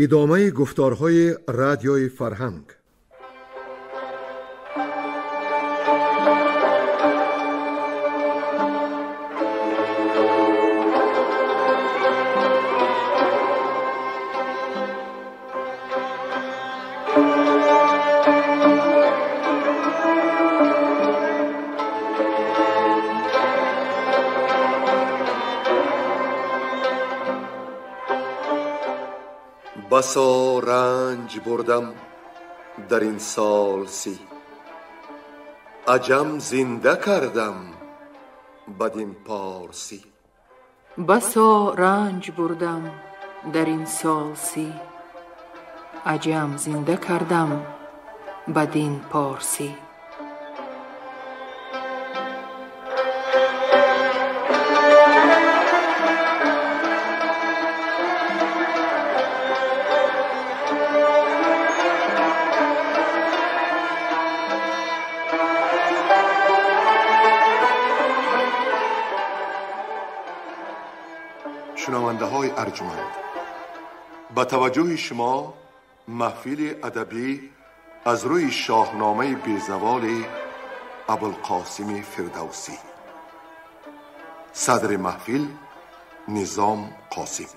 Идомаи гуфторҳои радиои фарҳанг. بسا رنج بردم در این سال سی، عجم زنده کردم بدین پارسی. بسا رنج بردم در این سال سی، عجم زنده کردم بدین پارسی. شنونده‌های ارجمند، با توجه شما محفل ادبی از روی شاهنامه بی‌زوال ابوالقاسم فردوسی. صدر محفل نظام قاسم.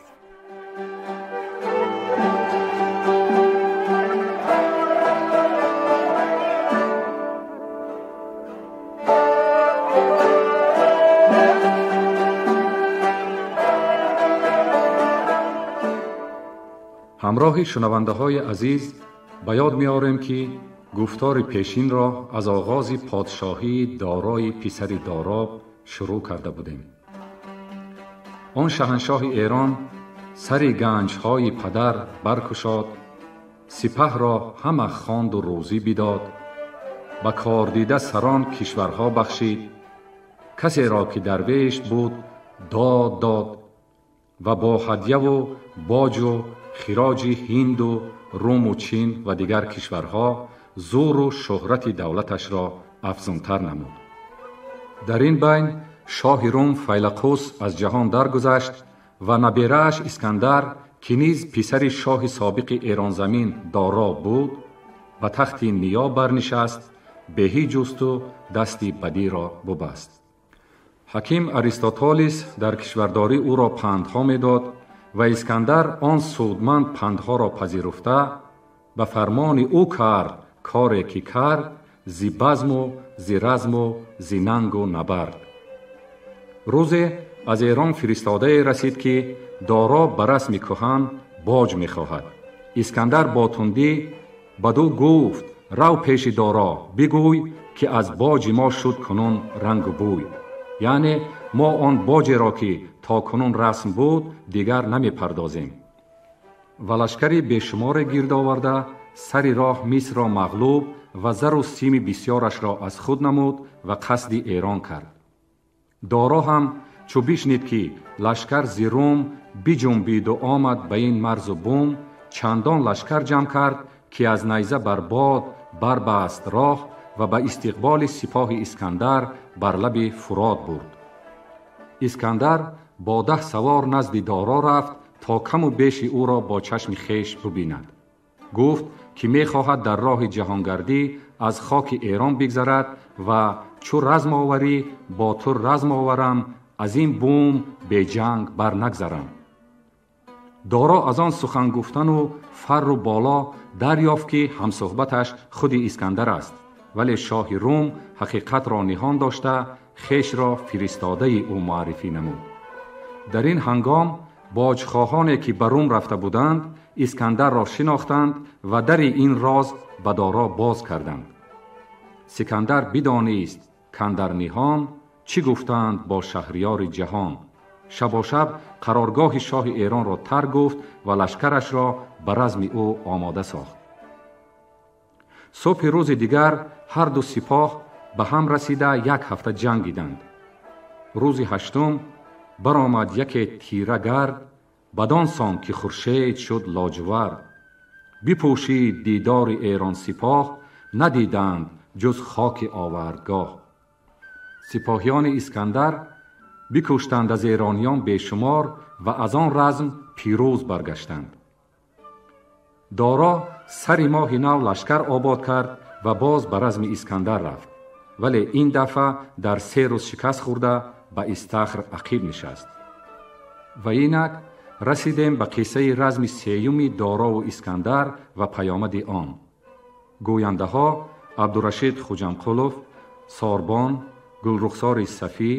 ҳамроҳи шунавандаҳои азиз ба ёд меорем, ки гуфтори пешинро аз оғози подшоҳии Дорои писари Дороб шурӯъ карда будем. Он шаҳаншоҳи Эрон сари ганҷҳои падар баркушод, сипаҳро ҳама хонду рӯзӣ бидод, ба кордида сарон кишварҳо бахшид, касеро ки дарвеш буд дод дод ва бо ҳадяву боҷу хироҷи ҳинду руму чин ва дигар кишварҳо зӯру шӯҳрати давлаташро афзунтар намуд. Дар ин байн шоҳи Рум Файлақус аз ҷаҳон даргузашт ва наберааш Искандар, ки низ писари шоҳи собиқи Эронзамин Доро буд, ба тахти ниё барнишаст, беҳӣ ҷусту дасти бадиро бубаст. Ҳаким Аристотолис дар кишвардорӣ ӯро пандҳо медод ва Искандар он судманд пандҳоро пазируфта ба фармони ӯ кард коре ки кард зи базму зи разму зи нангу набард. Рӯзе аз Эрон фиристодае расид, ки Доро ба расми кӯҳан боҷ мехоҳад. Искандар бо тундӣ бадӯ гуфт: рав пеши Доро, бигӯй, ки аз боҷи мо шуд кунун рангу бӯй. Яъне мо он боҷеро, ки то кунун расм буд, дигар намепардозем. Ва лашкари бешуморе гирд оварда сари роҳ Мисрро мағлуб ва зару сими бисёрашро аз худ намуд ва қасди Эрон кард. Доро ҳам чу бишнид, ки лашкар зи Рум биҷунбиду омад ба ин марзу бум, чандон лашкар ҷамъ кард, ки аз найза бар бод барбаст роҳ ва ба истиқболи сипоҳи Искандар бар лаби Фурот бурд. Искандар бо 10 савор назди Доро рафт то каму беши ӯро бо чашми хеш бубинад. Гуфт, ки мехоҳад дар роҳи ҷаҳонгардӣ аз хоки Эрон бигзарад ва чу разм оварӣ бо ту разм оварам, аз ин бум беҷанг барнагзарам. Доро аз он сухан гуфтану фарру боло дарёфт, ки ҳамсӯҳбаташ худи Искандар аст, вале шоҳи Рум ҳақиқатро ниҳон дошта хешро фиристодаи ӯ муаррифӣ намуд. Дар ин ҳангом боҷхоҳоне, ки ба Рум рафта буданд, Искандарро шинохтанд ва дари ин роз ба Доро боз карданд. Сикандар бидонист, кандар ниҳон чӣ гуфтанд бо шаҳриёри ҷаҳон. Шабошаб қароргоҳи шоҳи Эронро тар гуфт ва лашкарашро ба разми ӯ омода сохт. Субҳи рӯзи дигар ҳар ду сипоҳ ба ҳам расида як ҳафта ҷангиданд. Рӯзи ҳаштум баромад яке тира гард, бадон сон ки хуршед шуд лоҷувард. Бипӯшид дидори Эрон сипоҳ, надиданд ҷуз хоки овардгоҳ. Сипоҳиёни Искандар бикуштанд аз эрониён бешумор ва аз он разм пирӯз баргаштанд. Доро сари моҳи нав лашкар обод кард ва боз ба разми Искандар рафт, вале ин дафъа дар 3 рӯз шикаст хӯрда ба Истахр ақиб нишаст. Ва инак расидем ба қиссаи разми сеюми Дорову Искандар ва паёмади он. Гӯяндаҳо Абдурашид Хуҷамқулов, Сорбон, Гулрухсори Сафӣ,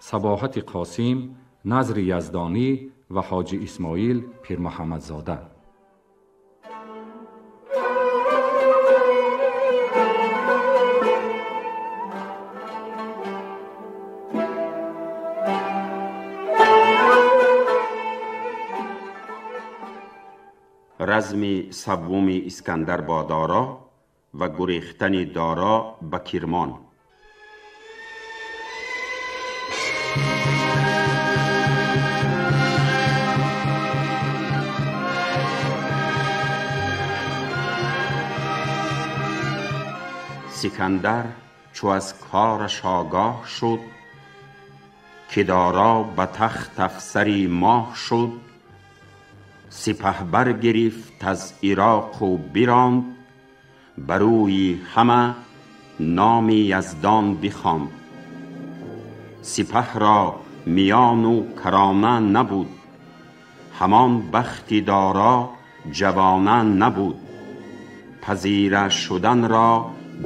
Сабоҳати Қосим, Назри Яздонӣ ва Ҳоҷи Исмоил Пирмуҳаммадзода. Разми севуми Искандар бо Доро ва гурехтани Доро ба Кирмон. Сикандар чу аз кораш огоҳ шуд, ки Доро ба тахт афсари моҳ шуд, сипаҳ баргирифт аз Ироқу биронд, ба рӯи ҳама номи Яздон бихонд. Сипаҳро миёну карона набуд, ҳамон бахти Доро ҷавона набуд. Пазира шуданро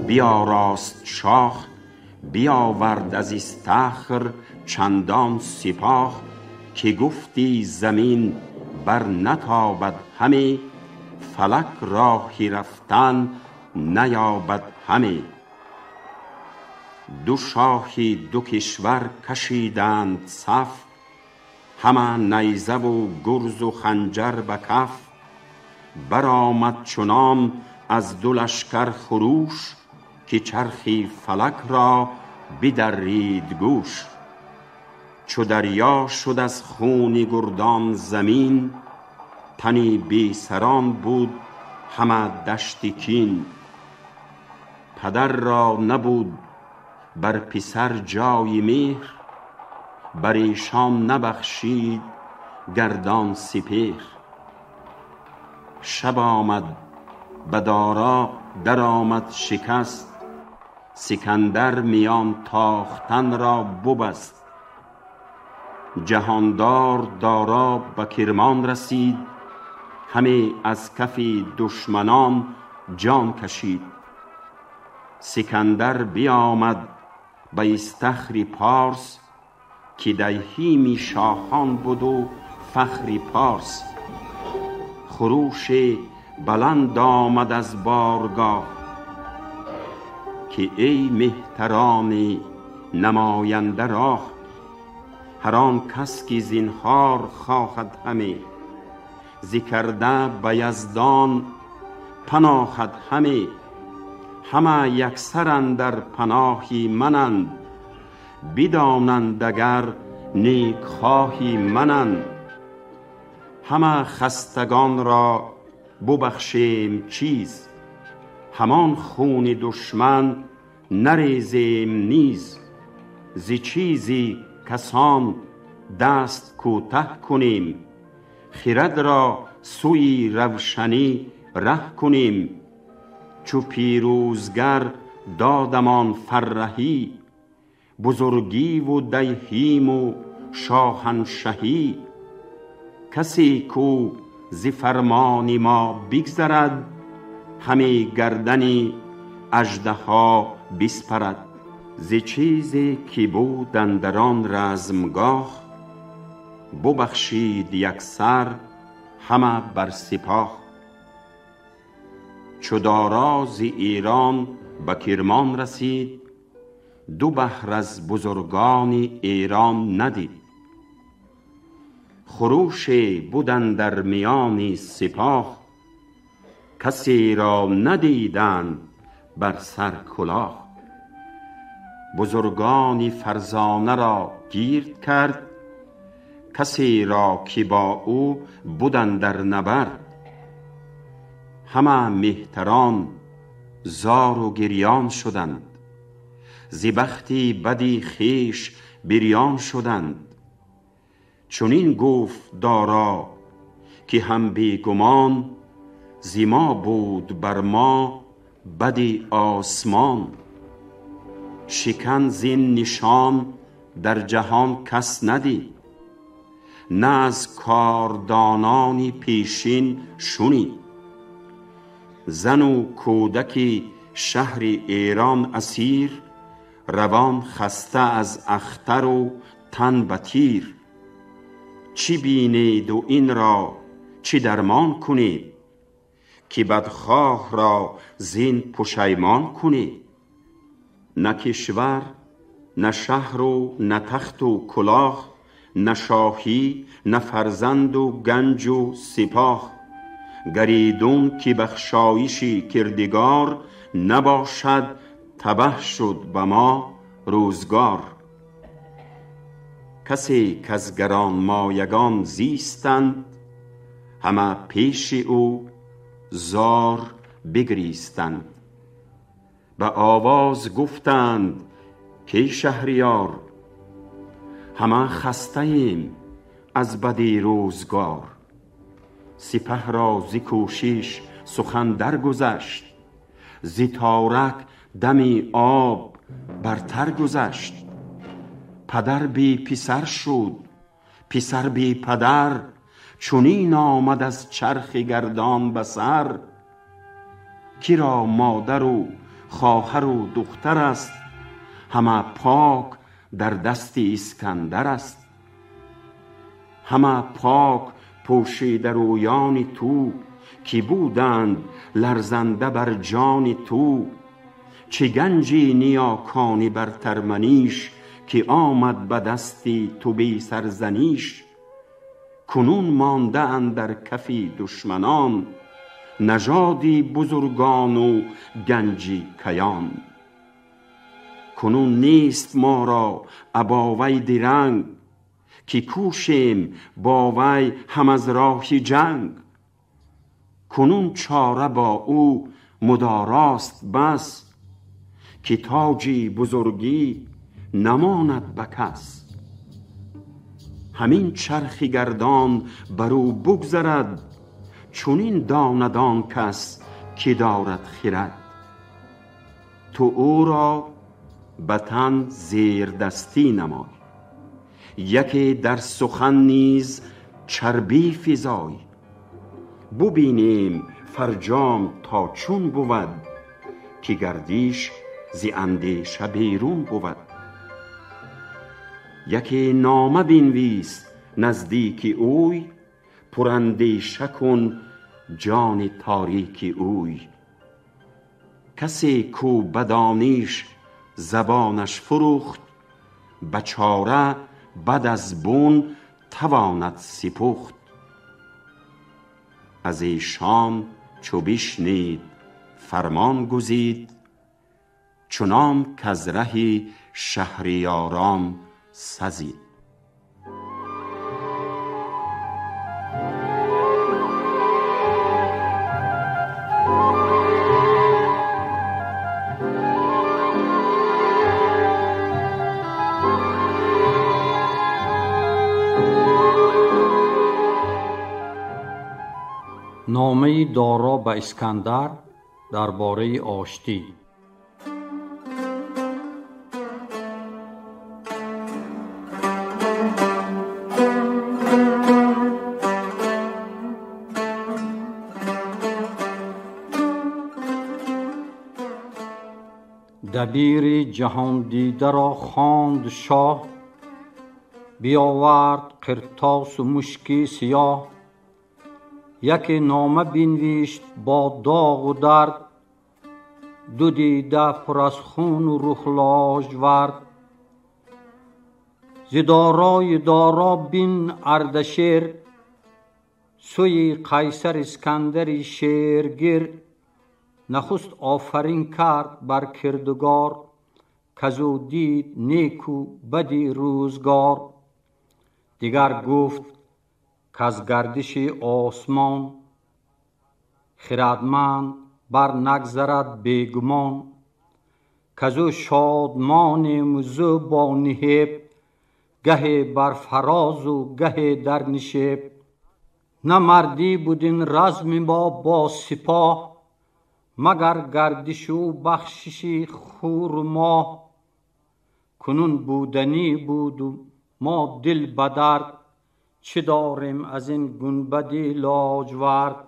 биёрост шоҳ, биёвард аз Истахр чандон сипоҳ, ки гуфти замин бар натобад ҳаме, фалак роҳи рафтан наёбад ҳаме. Ду шоҳи ду кишвар кашиданд саф, ҳама найзаву гурзу ханҷар ба каф. Баромад чунон аз ду лашкар хурӯш, ки чархи фалак ро бидаррид гӯш. Чу дарё шуд аз хуни гурдон замин, тани бесарон буд ҳама дашти кин. Падар ро набуд бар писар ҷои меҳр, бар эшон набахшид гардон сипеҳр. Шаб омад ба Доро даромад шикаст, Сикандар миён тохтанро бубаст. Ҷаҳондор Доро ба Кирмон расид, ҳаме аз кафи душманон ҷон кашид. Сикандар биомад ба Истахри Порс, ки диҳими шоҳон буду фахри Порс. Хурӯше баланд омад аз боргоҳ, ки эй меҳтарони намоянда роҳ, ҳар он кас ки зинҳор хоҳад ҳаме, зи карда ба Яздон паноҳад ҳаме. Ҳама яксар андар паноҳи мананд, бидонанд агар некхоҳи мананд. Ҳама хастагонро бубахшем чиз, ҳамон хуни душман нарезем низ. Зи чизи касон даст кӯтаҳ кунем, хирадро сӯи равшанӣ раҳ кунем. Чу пирӯзгар додамон фарраҳӣ, бузургиву диҳиму шоҳаншаҳӣ. Касе ку зи фармони мо бигзарад, ҳаме гардани аждаҳо биспарад. Зи чизе ки буд андар он размгоҳ, бубахшид яксар ҳама бар сипоҳ. Чу Доро зи Эрон ба Кирмон расид, ду баҳр аз бузургони Эрон надид. Хурӯше буд андар миёни сипоҳ, касеро надиданд бар сар кулоҳ. Бузургони фарзонаро гирд кард, касеро ки бо ӯ буд андар набард. Ҳама меҳтарон зору гирён шуданд, зи бахти бади хеш бирён шуданд. Чунин гуфт Доро ки ҳам бегумон ز ما بود بر ما بد آسمان. شکن زین نشان در جهان کس ندید، نه از کاردانان پیشین شنید. زن و کودک شهر ایران اسیر، روان خسته از اختر و تن به تیر. چی بینید و این را چی درمان کنید، که بدخواه را زین پشیمان کنید. نه کشور نه شهر و نه تخت و کلاه، نه شاهی نه فرزند و گنج و سپاه. گریدون که بخشایش کردگار، نباشد تبه شد به ما روزگار. کسی کز گرانمایگان زیستند، همه پیش او زار بگریستند. به آواز گفتند که شهریار، همه خسته ایم از بدی روزگار. سپه را ز کوشش سخن درگذشت، ز تارک دمی آب برتر گذشت. پدر بی پسر شد پسر بی پدر، چنین آمد از چرخ گردان به سر. کی را مادر و خواهر و دختر است، همه پاک در دست اسکندر است. همه پاک پوشیده رویان تو، که بودند لرزنده بر جان تو. چه گنجی نیاکان برتر منیش، که آمد به دست تو بی سرزنیش. کنون مانده اندر کف دشمنان، نژادی بزرگان و گنجی کیان. کنون نیست ما را ابا وی درنگ، که کوشیم با وی هم از راه جنگ. کنون چاره با او مداراست بس، که تاجی بزرگی نماند به کس. همین چرخ گردان بر او بگذرد، چنین داند آن کس که دارد خرد. تو او را به تن زیردستی نمای، یکی در سخن نیز چربی فزای. ببینیم فرجام تا چون بود، که گردیش ز اندیشه بیرون بود. یکی نامه بنویس نزدیک اوی، پراندیشه کن جان تاریک اوی. کسی کو بدانیش زبانش فروخت، به چاره بد از بن تواند سپخت. از ایشان چو بشنید فرمان گزید، چنان کز ره شهریاران سزید. Номаи Доро ба Искандар дар бораи оштӣ. Дабири ҷаҳондидаро хонд шоҳ, биёвард қиртосу мушки сиёҳ. Яке нома бинвишт бо доғу дард, ду дида пур аз хуну рух лоҷвард. Зи дорои доро бин Ардашер, сӯи Қайсар Искандари шергир. Нахуст офарин кард бар кирдигор, казу дид неку бади рӯзгор. Дигар гуфт каз гардиши осмон, хирадманд бар нагзарад бегумон. Казу шодмонем зу бо ниҳеб, гаҳе бар фарозу гаҳе дар нишеб. На мардӣ буд ин разми мо бо сипоҳ, магар гардишу бахшиши хуру моҳ. Кунун буданӣ буду мо дил ба дард, чӣ дорем аз ин гунбади лоҷвард?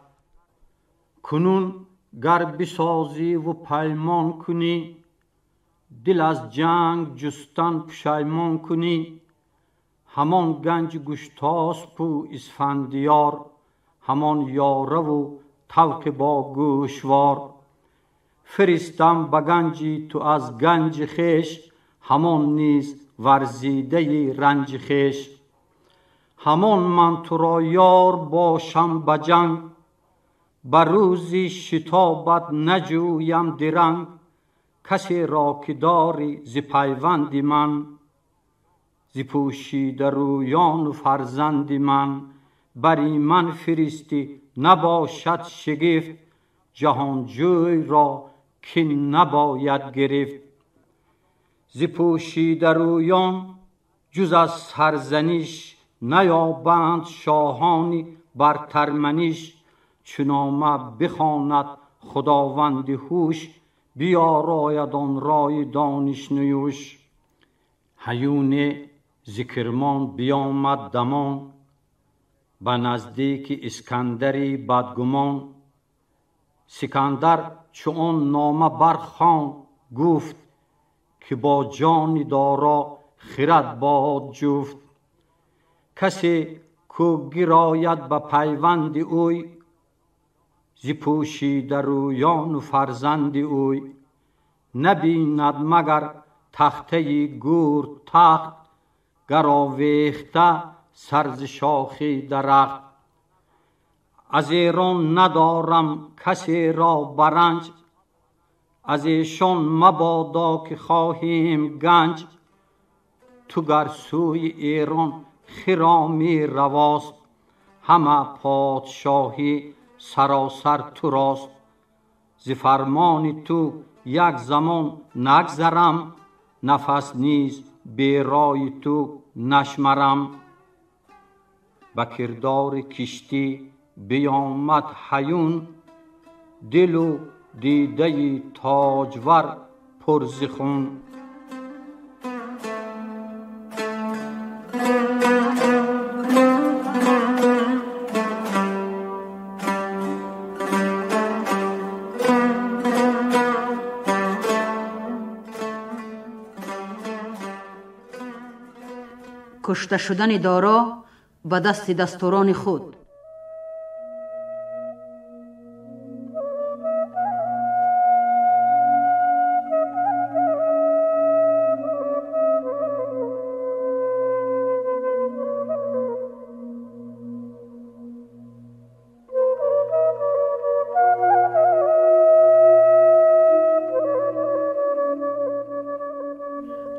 Кунун гар бисозиву паймон кунӣ, дил аз ҷанг ҷустан пушаймон кунӣ, ҳамон ганҷи гуштоспу Исфандиёр, ҳамон ёраву тавқи бо гӯшвор. Фиристам ба ганҷи ту аз ганҷи хеш, ҳамон низ варзидаи ранҷи хеш. Ҳамон ман туро ёр бошам ба ҷанг, ба рӯзи шитобат наҷӯям диранг. Касеро ки дорӣ зи пайванди ман, зи пӯшидарӯёну фарзанди ман, бари ман фиристӣ набошад шигифт, ҷаҳонҷӯйро ки набояд гирифт. Зи пӯшидарӯён ҷуз аз сарзаниш наёбанд шоҳони бартарманиш. Чунома бихонад худованди ҳуш, биёрояд он рои донишнуюш. Ҳаюне зи Кирмон биёмад дамон, ба наздики Искандари бадгумон. Сикандар чу он нома бархонд, гуфт ки бо ҷони Доро хирад бод ҷуфт. Касе ку гирояд ба пайванди ӯй, зи пӯшидарӯёну фарзанди ӯй, набинад магар тахтаи гур тахт, гар овехта сар зи шохи дарахт. Аз Эрон надорам касеро ба ранҷ, аз эшон мабодо ки хоҳем ганҷ. Ту гар сӯи Эрон хироми равост, ҳама подшоҳӣ саросар турост. Зи фармони ту як замон нагзарам, нафас низ берои ту нашмарам. Ба кирдори киштӣ биёмад ҳаюн, дилу дидаи тоҷвар пур зи хун. Кушта шудани Доро ба дасти дастурони худ.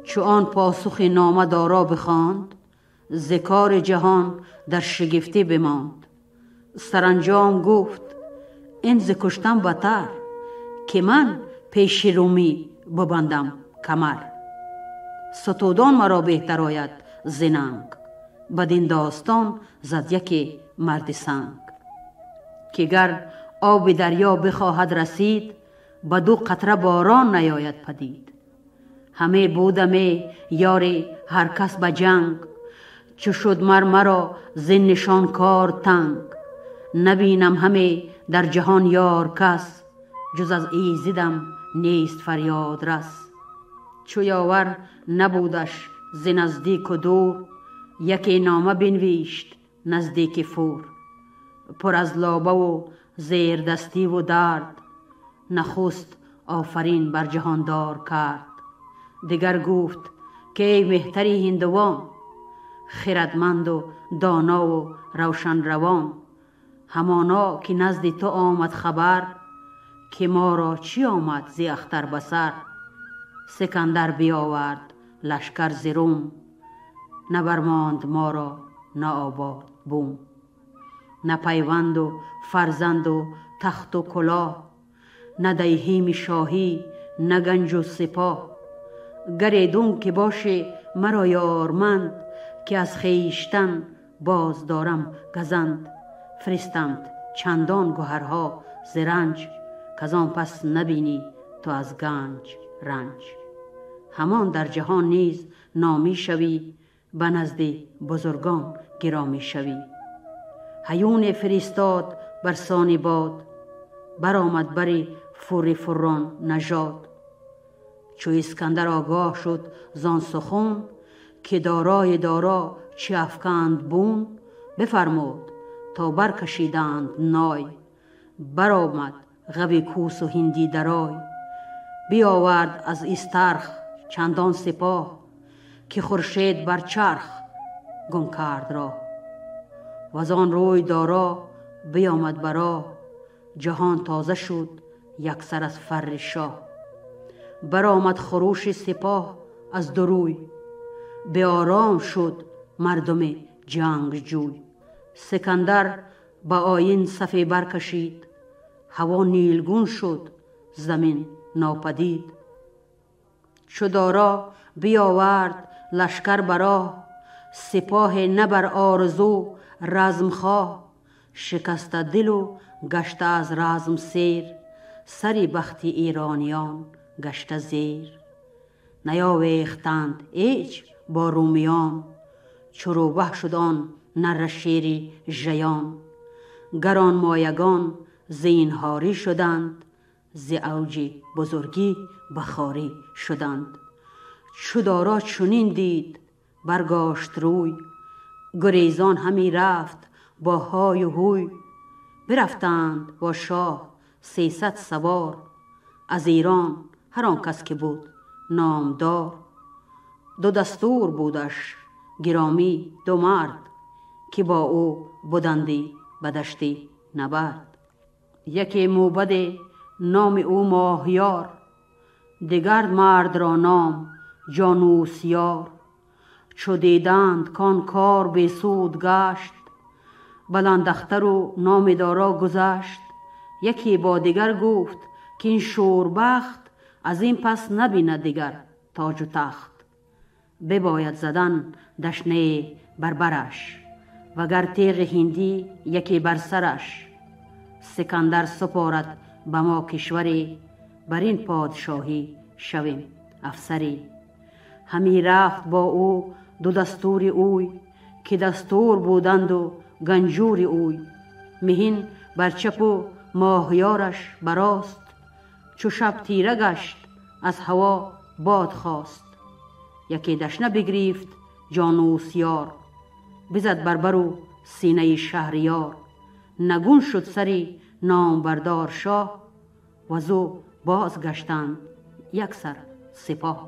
Чу он посухи нома Доро бихонд, ز کار جهان در شگفتی بماند. سرانجام گفت این ز کشتن بتر، که من پیش رومی ببندم کمر. ستودان مرا بهتر آید ز ننگ، بدین داستان زد یکی مرد سنگ. که گر آب دریا بخواهد رسید، به دو قطره باران نیاید پدید. همه بودم یار هر کس به جنگ، چو شد مر مرا زین نشان کار تنگ. نبینم همه در جهان یار کس، جز از ایزدم نیست فریاد رس. چو یاور نبودش ز نزدیک و دور، یکی نامه بنویشت نزدیک فور. پر از لابه و زیردستی و درد، نخست آفرین بر جهاندار کرد. دگر گفت که ای مهتری هندوان، خردمند و دانا و روشن روان، همانا که نزد تو آمد خبر، که ما را چی آمد ز اختر به سر. سکندر بیاورد لشکر ز روم، نه برماند ما را نه آباد بوم. نه پیوند و فرزند و تخت و کلاه، نه دیهیم شاهی نه گنج و سپاه. گر ایدون که باشه مرا یارمند، که از خویشتن باز دارم گزند. Фиристамт чандон гӯҳарҳо зи ранҷ, казон пас набинӣ ту аз ганҷ ранҷ. Ҳамон дар ҷаҳон низ номӣ шавӣ, ба назди бузургон гиромӣ шавӣ. Ҳаюне фиристод бар сони бод, баромад бари фури фурон нажод. Чу Искандар огоҳ шуд зон сухан, ки дорои доро чӣ афканд бун, бифармуд то баркашиданд най. Баромад ғави кӯсу ҳиндӣ дарой. Биёвард аз Истарх чандон сипоҳ, ки хуршед бар чарх гум кард роҳ. Вазон рӯй доро биёмад ба роҳ, ҷаҳон тоза шуд яксар аз фарри шоҳ. Баромад хурӯши сипоҳ аз ду рӯй, беором шуд мардуми ҷангҷӯй. Сикандар ба оин сафе баркашид, ҳаво нилгун шуд, замин нопадид. Чу доро биёвард лашкар ба роҳ, сипоҳе на бар орзу размхоҳ. Шикаста дилу гашта аз разм сер, сари бахти эрониён гашта зер. Наёвехтанд ҳеҷ бо румиён, чу рӯбаҳ шуд он нарра шери жаён. Гаронмоягон зинҳорӣ шуданд, зи авҷи бузургӣ ба хорӣ шуданд. Чу доро чунин дид баргошт рӯй, гурезон ҳами рафт бо ҳою ҳуй. Бирафтанд бо шоҳ 300 савор, аз Эрон ҳар он кас ки буд номдор. Ду дастур будаш гиромӣ ду мард, ки бо ӯ буданди ба дашти набард. Яке мӯбаде номи ӯ Моҳёр, дигар мардро ном Ҷонусёр. Чу диданд кон кор бесуд гашт, баландахтару номи доро гузашт. Яке бо дигар гуфт ки ин шӯрбахт аз ин пас набинад дигар тоҷу тахт. Бибояд задан дашнае бар бараш, вагар теғи ҳиндӣ яке бар сараш. Сикандар супорад ба мо кишваре, бар ин подшоҳӣ шавем афсаре. Ҳами рафт бо ӯ ду дастури ӯй, ки дастур буданду ганҷури ӯй. Меҳин бар чапу моҳёраш ба рост, чу шаб тира гашт аз ҳаво бод хост. Яке дашна бигирифт Ҷонусёр, бизад бар бару синаи шаҳриёр. Нагун шуд сари номбардор шоҳ, вазу бозгаштанд яксар сипоҳ.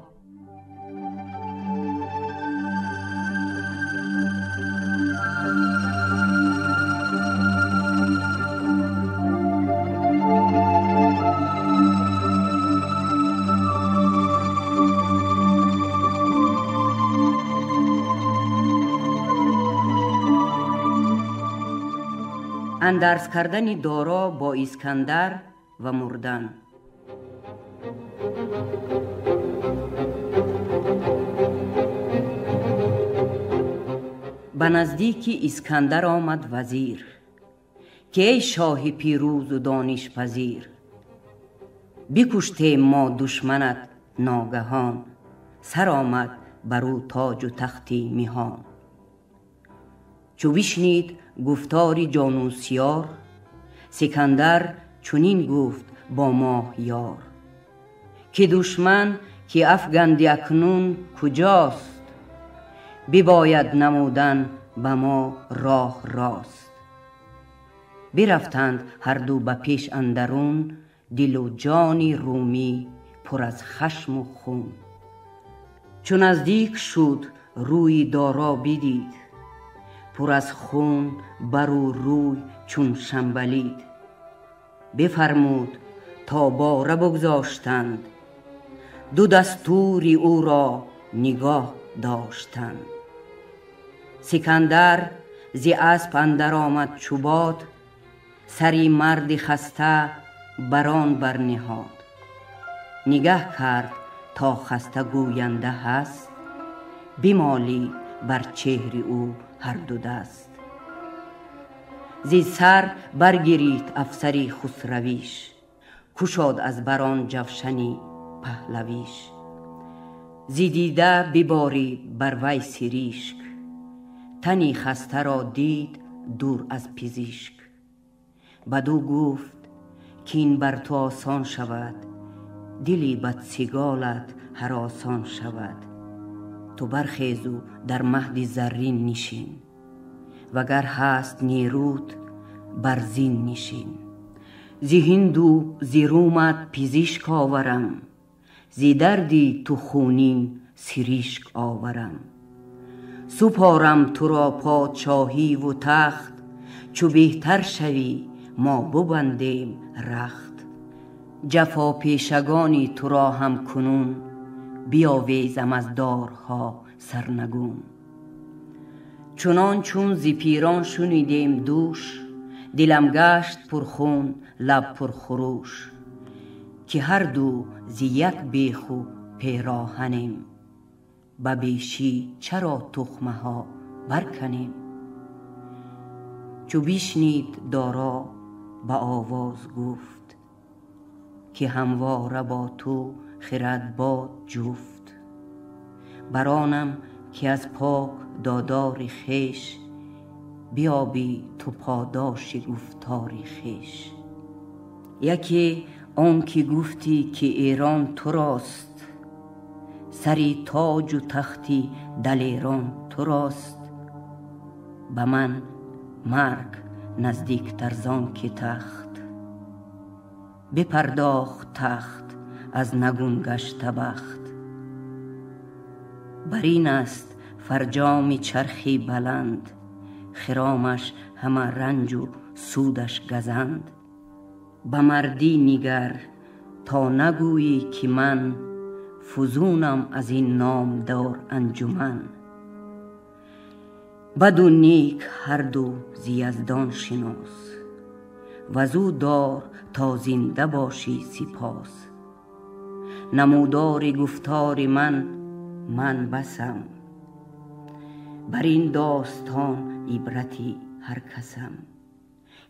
Андарз кардани Доро бо Искандар ва мурдан. Ба наздики Искандар омад вазир, ки эй шоҳи пирӯзу донишпазир, бикуштем мо душманат ногаҳон, сар омад бар ӯ тоҷу тахти миҳон. Чу бишнид гуфтори Ҷонусёр, Сикандар чунин гуфт бо Моҳёр, ки душман ки афганди акнун куҷост, бибояд намудан ба мо роҳ рост. Бирафтанд ҳарду ба пеш андарун, дилу ҷони румӣ пур аз хашму хун. Чу наздик шуд рӯи Доро бидид, пур аз хун бару рӯй чун шамбалид. Бифармуд то бора бигзоштанд, ду дастури ӯро нигоҳ доштанд. Сикандар зи асп андар омад чу бод, сари марди хаста бар он барниҳод. Нигаҳ кард то хаста гӯянда ҳаст, бимолид бар чеҳри ӯ ҳар ду даст. Зи сар баргирифт афсари хусравиш, кушод аз барон ҷавшани паҳлавиш. Зи дида биборид бар вай сиришк, тани хастаро дид дур аз пизишк. Бадӯ гуфт кин бар ту осон шавад, дили бадсиголат ҳаросон шавад. Ту бархезу дар маҳди заррин нишин, вагар ҳаст нерӯт бар зин нишин. Зи ҳинду зи румат пизишк оварам, зи дарди ту хунин сиришк оварам. Супорам туро подшоҳиву тахт, чу беҳтар шавӣ мо бубандем рахт. Ҷафопешагони туро ҳам кунун, биёвезам аз дорҳо сарнагун. Чунон чун зи пирон шунидем дӯш, дилам гашт пурхун лаб пурхурӯш, ки ҳарду зи як беху пероҳанем, ба бешӣ чаро тухмаҳо барканем. Чу бишнид Доро ба овоз гуфт, ки ҳамвора бо ту хирад бод ҷуфт. Баронам ки аз пок додори хеш, биёбӣ ту подоши гуфтори хеш. Яке он ки гуфтӣ ки Эрон турост, сари тоҷу тахти далерон турост. Ба ман марг наздиктар зон ки тахт, бипардохт тахт аз нагун гашта бахт. Бар ин аст фарҷоми чархи баланд, хиромаш ҳама ранҷу судаш газанд. Ба мардӣ нигар то нагӯӣ ки ман фузунам аз ин номдор анҷуман. Баду нек ҳарду зи яздон шинос, вазу дор то зинда бошӣ сипос. Намудори гуфтори ман ман басам, бар ин достон ибрати ҳар касам.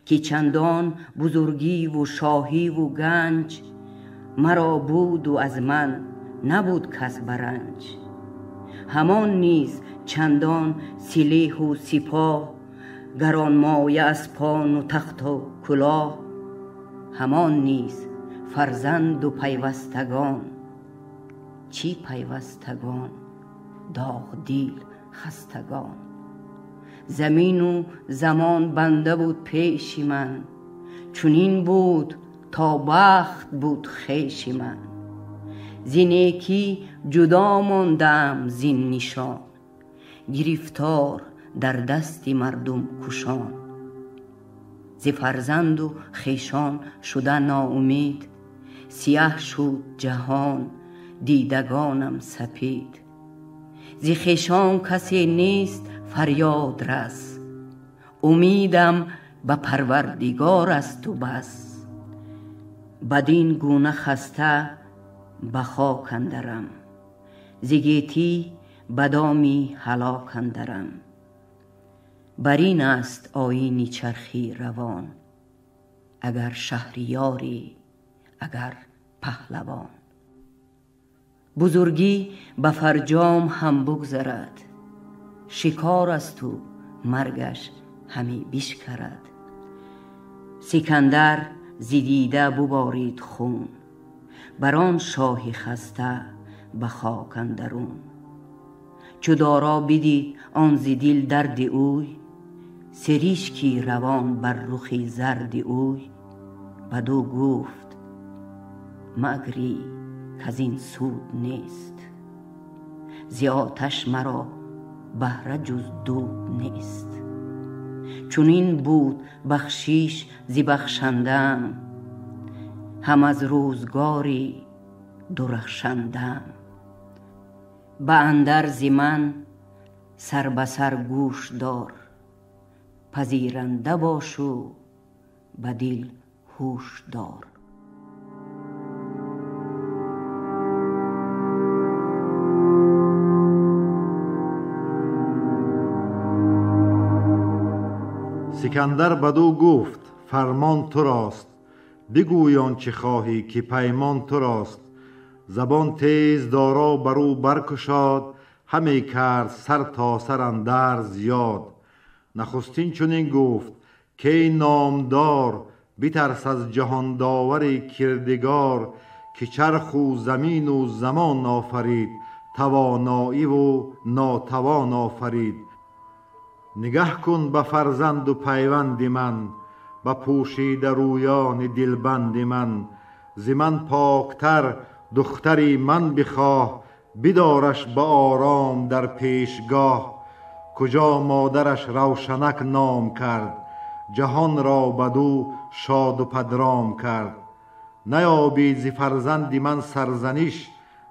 Ки чандон бузургиву шоҳиву ганҷ, маро буду аз ман набуд кас баранҷ. Ҳамон низ чандон силеҳу сипоҳ, гаронмоя аспону тахту кулоҳ. Ҳамон низ фарзанду пайвастагон, чӣ пайвастагон, доғдил хастагон. Замину замон банда буд пеши ман, чунин буд то бахт буд хеши ман. Зи некӣ ҷудо мондаам зин нишон, гирифтор дар дасти мардум кушон. Зи фарзанду хешон шуда ноумед, сиёҳ шуд ҷаҳон дидагонам сапед. Зи хешон касе нест фарёд рас, умедам ба Парвардигор асту бас. Бадин гуна хаста ба хок андарам, зи гетӣ ба доми ҳалок андарам. Бар ин аст оини чархи равон, агар шаҳриёрӣ агар паҳлавон. Бузургӣ ба фарҷом ҳам бугзарад, шикор асту маргаш ҳамӣ бишкарад. Сикандар зи дида буборид хун, бар он шоҳи хаста ба хок андарун. Чу Доро бидид он зи дил дарди ӯй, сиришки равон бар рухи зарди ӯй, бадӯ гуфт магрӣ каз ин суд нест, зи оташ маро баҳра ҷуз дуд нест. Чунин буд бахшиш зи бахшандаам, ҳам аз рӯзгори дурахшандаам. Ба андарзи ман сар ба сар гӯш дор, пазиранда бошу ба дил ҳуш дор. Сикандар бадӯ гуфт фармон турост, бигӯй он чӣ хоҳӣ ки паймон турост. Забон тез Доро бар ӯ баркушод, ҳаме кард сар то сар андарз ёд. Нахустин чунин гуфт кай номдор, битарс аз ҷаҳондовари кирдигор, ки чарху замину замон офарид, тавоноиву нотавон офарид. Нигаҳ кун ба фарзанду пайванди ман, ба пӯшида рӯёни дилбанди ман. Зи ман поктар духтари ман бихоҳ, бидораш ба ором дар пешгоҳ. Куҷо модараш Равшанак ном кард, ҷаҳонро бадӯ шоду падром кард. Наёбӣ зи фарзанди ман сарзаниш,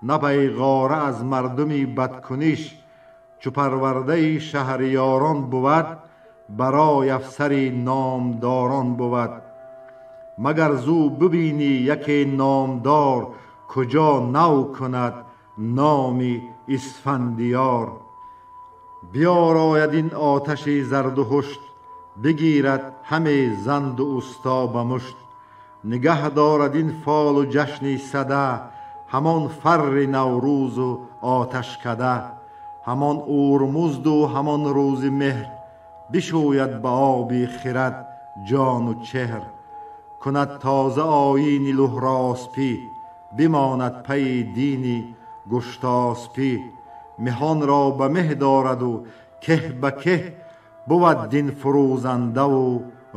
на пайғора аз мардуми бадкуниш. Чу парвардаи шаҳриёрон бувад, барои афсари номдорон бувад. Магар зӯ бибинӣ яке номдор, куҷо нав кунад номи Исфандиёр. Биёрояд ин оташи зарду ҳушт, бигирад ҳаме занду усто ба мушт. Нигаҳ дорад ин фолу ҷашни сада, ҳамон фарри Наврӯзу оташкада. Ҳамон Урмузду ҳамон рӯзи меҳр, бишӯяд ба оби хирад ҷону чеҳр. Кунад тоза оини Луҳроспӣ, бимонад пайи дини Гуштоспӣ. Меҳонро ба меҳ дораду кеҳ ба кеҳ, бувад дин фурӯзандаву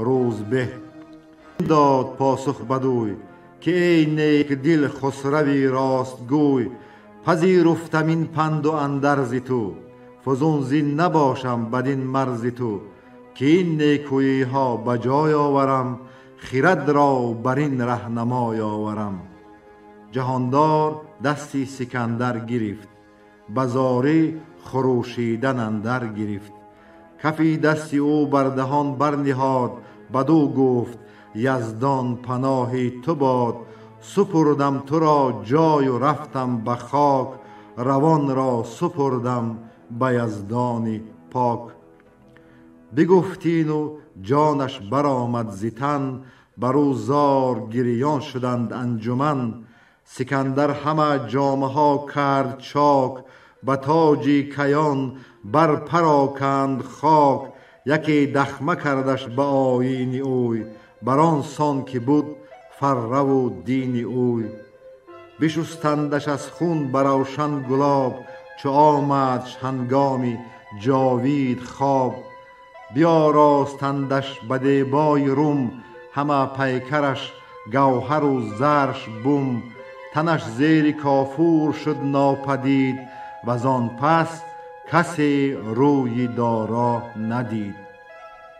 рӯзбеҳ. Дод посух бадӯй ки эй некдил хусрави ростгӯй, пазируфтам ин панду андарзи ту, фузун зин набошам бадин марзи ту. Ки ин некӯиҳо ба ҷой оварам, хирадро бар ин раҳнамой оварам. Ҷаҳондор дасти Сикандар гирифт, ба зорӣ хурӯшидан андар гирифт. Кафи дасти ӯ бар даҳон барниҳод, бадӯ гуфт яздон паноҳи ту бод. Супурдам туро ҷою рафтам ба хок, равонро супурдам ба яздони пок. Бигуфтину ҷонаш баромад зи тан, бар ӯ зор гирён шуданд анҷуман. Сикандар ҳама ҷомаҳо кард чок, ба тоҷи каён бар пароканд хок. Яке дахма кардаш ба оини ӯй, бар он сон ки буд фарраву дини ӯй. Бишустандаш аз хун ба равшан гулоб, чу омадш ҳангоми ҷовид хоб. Биёростандаш ба дебои Рум, ҳама пайкараш гавҳару зарш бум. Танаш зери кофур шуд нопадид, вазон пас касе рӯи Доро надид.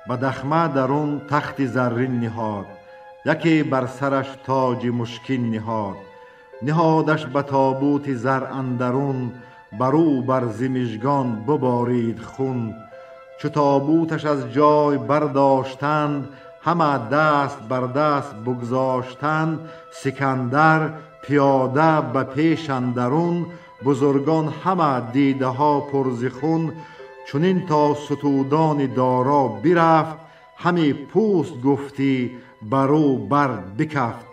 Ба дахма дарун тахти заррин ниҳод, яке бар сараш тоҷи мушкин ниҳод. Ниҳодаш ба тобути зар андарун, бар ӯ бар зимижгон биборид хун. Чу тобуташ аз ҷой бардоштанд, ҳама даст бар даст бигзоштанд. Сикандар пиёда ба пеш андарун, бузургон ҳама дидаҳо пур зи хун. Чунин то сутудони Доро бирафт, ҳами пӯст гуфтӣ бар ӯ бар бикафт.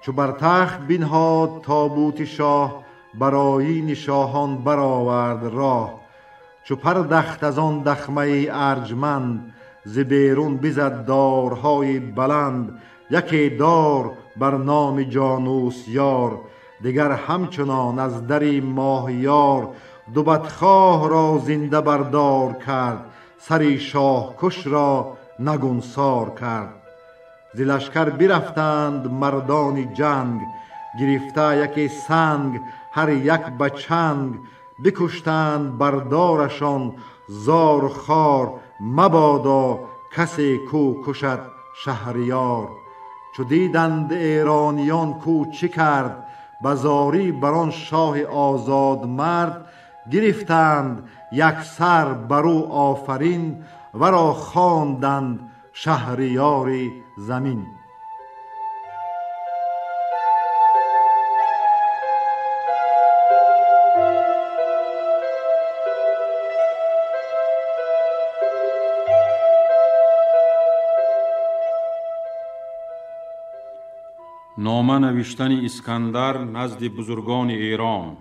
Чу бар тахт бинҳод тобути шоҳ, бар оини шоҳон баровард роҳ. Чу пардахт аз он дахмаи арҷманд, зи берун бизад дорҳои баланд. Яке дор бар номи Ҷонусёр, дигар ҳамчунон аз дари Моҳёр. Ду бадхоҳро зинда бардор кард, сари шоҳкушро нагунсор кард. Зи лашкар бирафтанд мардони ҷанг, гирифта яке санг ҳар як ба чанг. Бикуштанд бардорашон зору хор, мабодо касе кӯ кушад шаҳриёр. Чу диданд эрониён кӯ чӣ кард, ба зорӣ бар он шоҳи озодмард. Гирифтанд як сар бар ӯ офарин, варо хонданд шаҳриёри замин. Нома навиштани Искандар назди бузургони Эрон.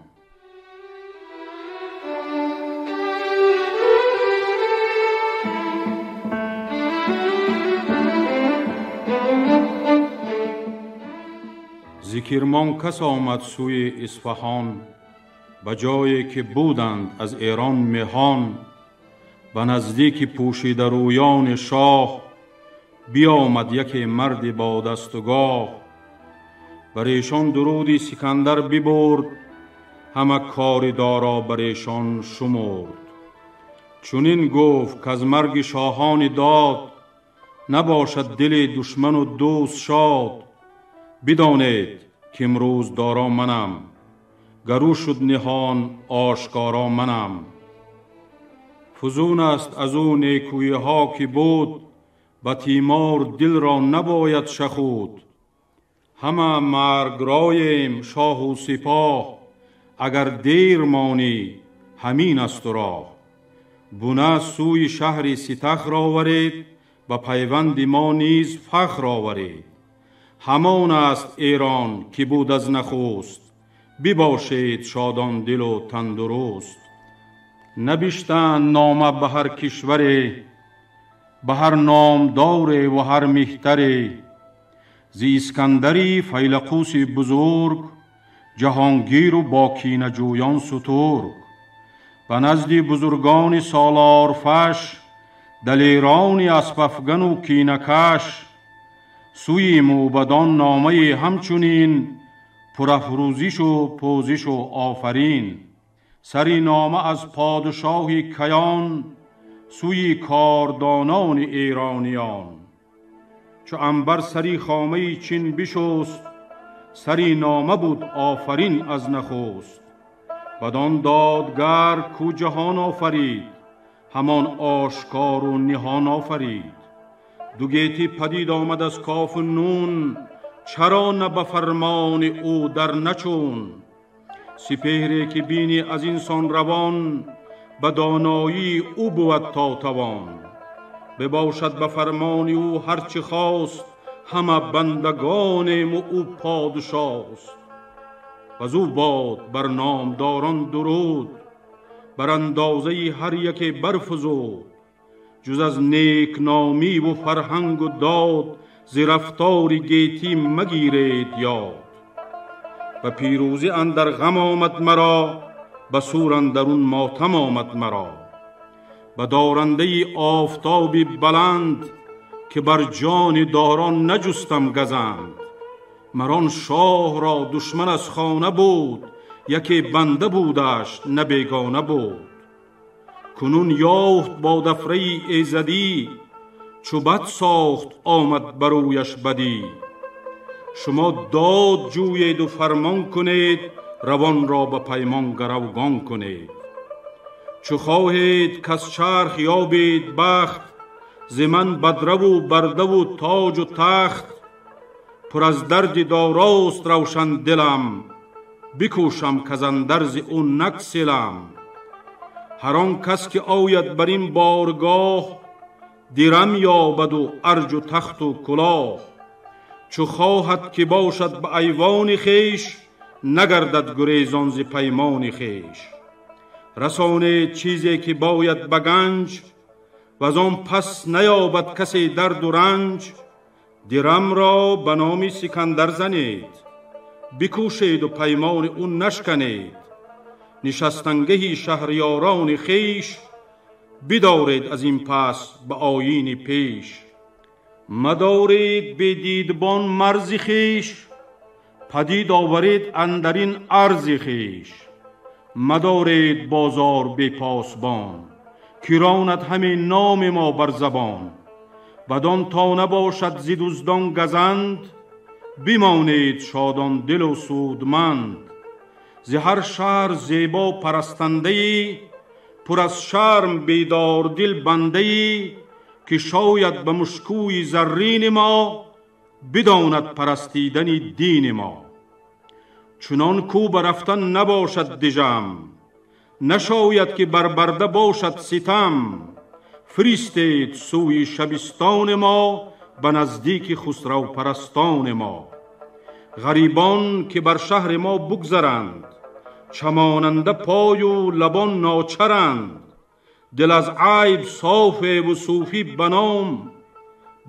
Зи Кирмон кас омад сӯи Исфаҳон, ба ҷое ки буданд аз Эрон меҳон, ба наздики пӯшидарӯёни шоҳ биомад яке марде бо дастгоҳ. Бар эшон дуруди Сикандар бибурд, ҳама кори Доро бар эшон шумурд. Чунин гуфт к-аз марги шоҳони дод, набошад дили душману дӯст шод. Бидонед ки имрӯз Доро манам, гар ӯ шуд ниҳон ошкоро манам. Фузун аст аз ӯ некӯиҳо ки буд, ба тимор дилро набояд шахуд. Ҳама маргроем шоҳу сипоҳ, агар дер монӣ ҳамин аст роҳ. Буна сӯи шаҳри Ситахр оваред, ба пайванди мо низ фахр оваред. Ҳамон аст Эрон ки буд аз нахуст, бибошед шодон дилу тандуруст. Навиштанд нома ба ҳар кишваре, ба ҳар номдоре ва ҳар меҳтаре. Зи Искандари файлақуси бузург, ҷаҳонгиру бо кинаҷӯён сутург. Ба назди бузургони солорфаш, далерони аспафгану кинакаш, сӯи мӯбадон номаи ҳамчунин, пурафрӯзишу пӯзишу офарин. Сари нома аз подшоҳи Каён, сӯи кордонони эрониён. Чу анбар сари хомаи чин бишуст, сари нома буд офарин аз нахуст. Бадон додгар ку ҷаҳон офарид, ҳамон ошкору ниҳон офарид. Ду гетӣ падид омад аз кофу нун, чаро на ба фармони ӯ дар начун. Сипеҳре ки бинӣ аз инсон равон, ба доноии ӯ бувад то тавон. Бибошад ба фармони ӯ ҳарчи хост, ҳама бандагонем ӯ подшост. Ваз ӯ бод бар номдорон дуруд, бар андозаи ҳар яке барфузуд. Ҷуз аз некномӣ ву фарҳангу дод, зи рафтори гетӣ магиред ёд. Ба пирӯзӣ андар ғам омад маро, ба сур андарун мотам омад маро. Ба дорандаи офтоби баланд, ки бар ҷони Дорон наҷустам газанд. Марон шоҳро душман аз хона буд, яке банда будаш на бегона буд. Кунун ёфт бо дафраи эзадӣ, чу бад сохт омад барӯяш бадӣ. Шумо дод ҷӯеду фармон кунед, равонро ба паймон гаравгон кунед. Чу хоҳед кас чарх ёбед бахт, зи ман бадраву бардаву тоҷу тахт. Пур аз дарди Дорост равшан дилам, бикӯшам каз андарзи ӯ наксилам. Ҳар он кас ки ояд бар ин боргоҳ, дирам ёбаду арҷу тахту кулоҳ. Чу хоҳад ки бошад ба айвони хеш, нагардад гурезон зи паймони хеш. Расонед чизе ки бояд ба ганҷ, ваз он пас наёбад касе дарду ранҷ. Дирамро ба номи Сикандар занед, бикӯшеду паймони ӯ нашканед. Нишастангаҳи шаҳриёрони хеш, бидоред аз ин пас ба оини пеш. Мадоред бедидбон марзи хеш, падид оваред андарин арзи хеш. Мадоред бозор бепосбон, ки ронад ҳаме номи мо бар забон. Бадон то набошад зи дуздон газанд, бимонед шодон дилу судманд. Зи ҳар шаҳр зебо парастандае, пур аз шарм бедордил бандае, ки шояд ба мушкӯи заррини мо, бидонад парастидани дини мо. Чунон ку ба рафтан набошад дижам, нашояд ки бар барда бошад ситам. Фиристед сӯи шабистони мо, ба наздики хусравпарастони мо. Ғарибон ки бар шаҳри мо бугзаранд, чамонанда пою лабон ночаранд. Дил аз айб софеву сӯфӣ ба ном,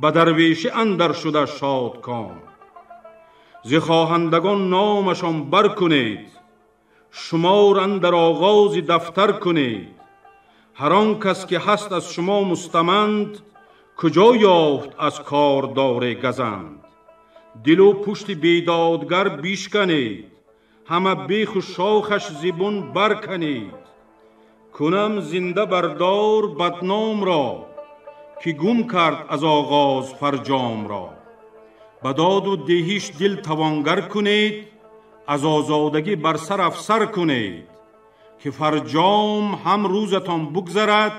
ба дарвешӣ андар шуда шодком. Зи хоҳандагон номашон бар кунед, шумор андар оғози дафтар кунед. Ҳар он кас ки ҳаст аз шумо мустаманд, куҷо ёфт аз кордоре газанд. Дилу пушти бедодгар бишканед, ҳама беху шохаш зибун барканед. Кунам зинда бардор бадномро, ки гум кард аз оғоз фарҷомро. Ба доду деҳиш дил тавонгар кунед, аз озодагӣ бар сар афсар кунед. Ки фарҷом ҳам рӯзатон бугзарад,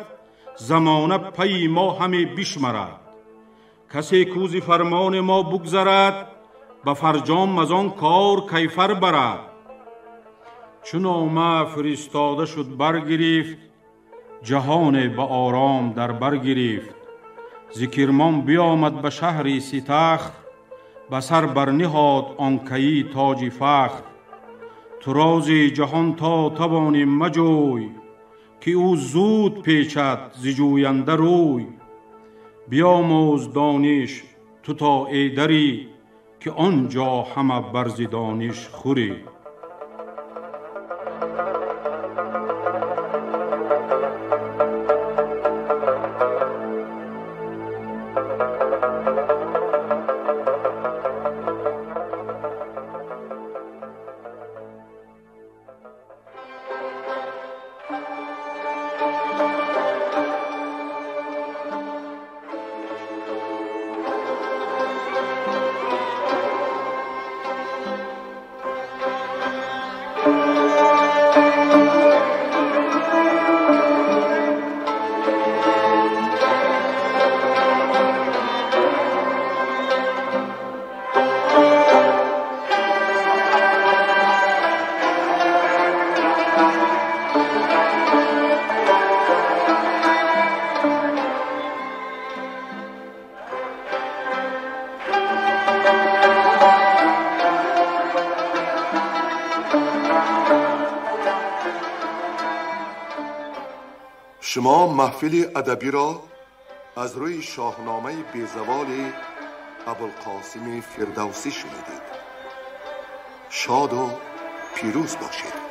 замона пайи мо ҳаме бишмарад. Касе кӯзи фармони мо бугзарад, ба фарҷом аз он кор кайфар барад. Чун нома фиристода шуд баргирифт, ҷаҳоне ба ором дар бар гирифт. Зи Кирмон биомад ба шаҳри Ситахт, ба сар барниҳод он каи тоҷи фахр. Ту рози ҷаҳон то тавонӣ маҷӯй, ки ӯ зуд печад зи ҷӯянда рӯй. Биомӯз дониш ту то эдарӣ, ки он ҷо ҳама барзи дониш хӯрӣ. Шумо маҳфили адабиро аз рӯи шоҳномаи безаволи Абулқосими Фирдавсӣ шунидед. Шоду пирӯз бошед.